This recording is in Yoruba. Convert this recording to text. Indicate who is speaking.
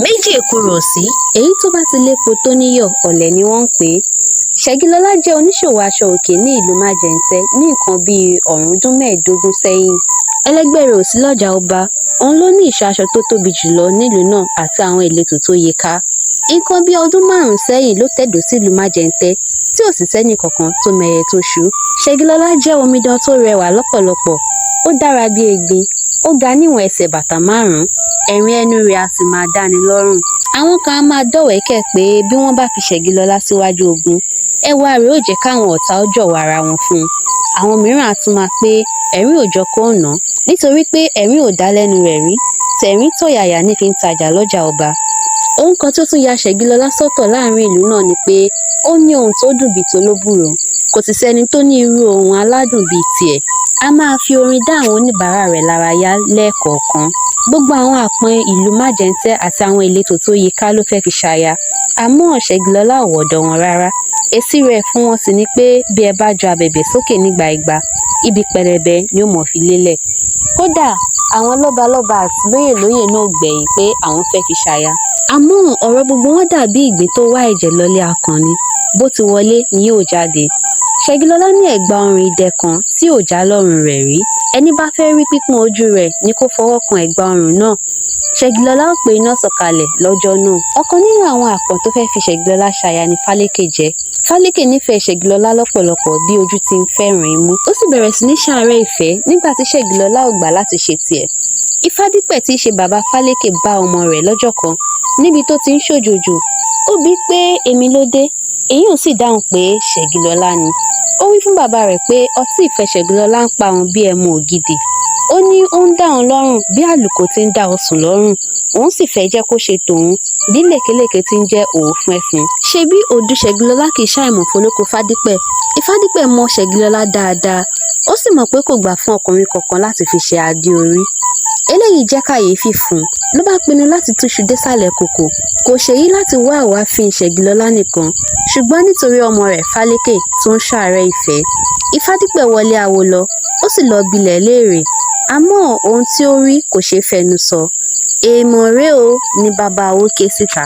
Speaker 1: Méjì èkuru ò sí, èyí tó bá ti lépo tó níyọ̀, ọ̀lẹ ni wọ́n ń pè é. Ṣẹ̀gilọlá jẹ́ oníṣòwò aṣọ òkè ní ìlú Májẹ̀ntẹ́ ní nǹkan bíi ọ̀rúndún 15 sẹ́yìn. Ẹlẹgbẹ́ẹ rẹ̀ ò sí lọ́jà ọba, òun ló ní ìsọ̀ aṣọ tó tóbi jùlọ nílùú náà àti àwọn ìletò tó yí i ká. Nǹkan bíi ọdún 5 sẹ́yìn ló tẹ̀dó sílùú Májẹ̀ntẹ́ tí ò sì sẹ́nìkankan tó mẹyẹ tó ṣú. Ṣẹ̀gilọlá jẹ́ omidan tó rẹwà lọ́pọ̀lọpọ̀, ó dára bí egbin, ó ga níwọ̀n ẹsẹ̀ bàtà 5, ẹ̀rín ẹnu rẹ̀ a sì máa dáni lọ́rùn. Àwọn kan a máa dọ́wẹ̀ẹ́kẹ̀ pé bí wọ́n bá fi Ṣẹ̀gilọlá síwájú ogun, ẹwà rẹ̀ ó jẹ́ káwọn ọ̀tá ó jọ̀wọ́ ara wọn fún un. Àwọn mìíràn a tún máa pé ẹ̀rín ò jọ kó nà án nítorí pé ẹ̀rín ò dá lẹ́nu rẹ̀ rí, tẹ̀rín-tọ̀yàyà ní fi ń tajà lọ́jà ọba. Ohun kan tó tún ya Ṣẹ̀gilọlá sọ́tọ̀ láàrin ìlú náà ni pé ó ní ohùn tó dùn bíi tolóbùrò, kò sì sẹ́ni tó ní irú ohùn aládùn bíi tiẹ̀. A máa fi orin dá àwọn oníbàárà rẹ̀ lárayá lẹ́ẹ̀kọ̀ọ̀kan. Gbogbo àwọn àpọ́n ìlú Májẹ̀ntẹ́ àti àwọn ìletò tó yí i ká ló fẹ́ fi ṣaya, àmọ́ Ṣẹ̀gilọlá ò wọ̀dọ̀ wọn rárá. Èsì rẹ̀ fún wọn sì ni pé bí ẹ bá ju abẹ̀bẹ̀ sókè nígbà igba, ibi pẹlẹbẹ ni ó mọ́ fi lélẹ̀. Kódà àwọn lọ́balọ́ba àti lóyèlóyè náà ò gbẹ̀yìn pé àwọn fẹ́ fi ṣaya. Àmọ́ ọ̀rọ̀ gbogbo wọn dàbí ìgbín tó wá ẹ̀jẹ̀ lọlé akàn ni, bó ti wọlé ni yóò jáde. Ṣẹ̀gilọlá ní ẹ̀gbà ọrùn idẹ kan tí ò já lọ́rùn rẹ̀ rí. Ẹní bá fẹ́ rí pípọ́n ojú rẹ̀ ni kó fọwọ́ kan ẹ̀gbà ọrùn náà. Ṣẹ̀gilọlá ó pe iná sọ̀kalẹ̀ lọ́jọ́ náà. Ọ̀kan nínú àwọn àpọ́n tó fẹ́ fi Ṣẹ̀gilọlá ṣaya ni Fálékè jẹ́. Fálékè nífẹ̀ẹ́ Ṣẹ̀gilọlá lọ́pọ̀lọpọ̀ bí ojú ti ń fẹ́ràn imú. Ó sì bẹ̀rẹ̀ sí ní ṣàárẹ̀ ìfẹ́ nígbà tí Ṣẹ̀gilọlá ò gbà láti ṣe tiẹ̀. Ifádípẹ̀ tí í ṣe bàbá Fálékè bá ọmọ rẹ̀ lọ́jọ́ kan níbi tó ti ń ṣòjòjò. Ó bi í pé èmi ló dé, èyí sì dáhùn pé Ṣẹ̀gilọlá ni. Ó wí fún bàbá rẹ̀ pé ọtí ìfẹ́ Ṣẹ̀gilọlá ń pa òun bí ẹmu ògidì. Ó ní ó ń dá òun lọ́rùn bí àlùkò ti ń dá osùn lọ́rùn, òun sì fẹ́ jẹ́ kó ṣe tòun bí lèkéléké ti ń jẹ́ òófún ẹfun. Ṣebí òdu Ṣẹ̀gilọlá kì í ṣàìmọ̀ fólóko Fádípẹ̀. Ifádípẹ̀ mọ Ṣẹ̀gilọlá dáadáa, ó sì mọ̀ pé kò gbà fún ọkùnrin kankan láti fi ṣe adé orí. Eléyìí jẹ́ kàyéfì fún un, ló bá pinnu láti túṣu désàlẹ̀ kòkò. Kò ṣèyí láti wá àwáàfín Ṣẹ̀gilọlá nìkan, ṣùgbọ́n nítorí ọmọ rẹ̀ Fálékè tó ń ṣàárẹ̀ ìfẹ́. Ifádípẹ̀ wọlé awo lọ, ó sì lọ bilẹ̀ léèrè, àmọ́ ohun tí ó rí kò ṣeé fẹnu sọ. Èèmọ̀ rèé o ní baba awo ké síta.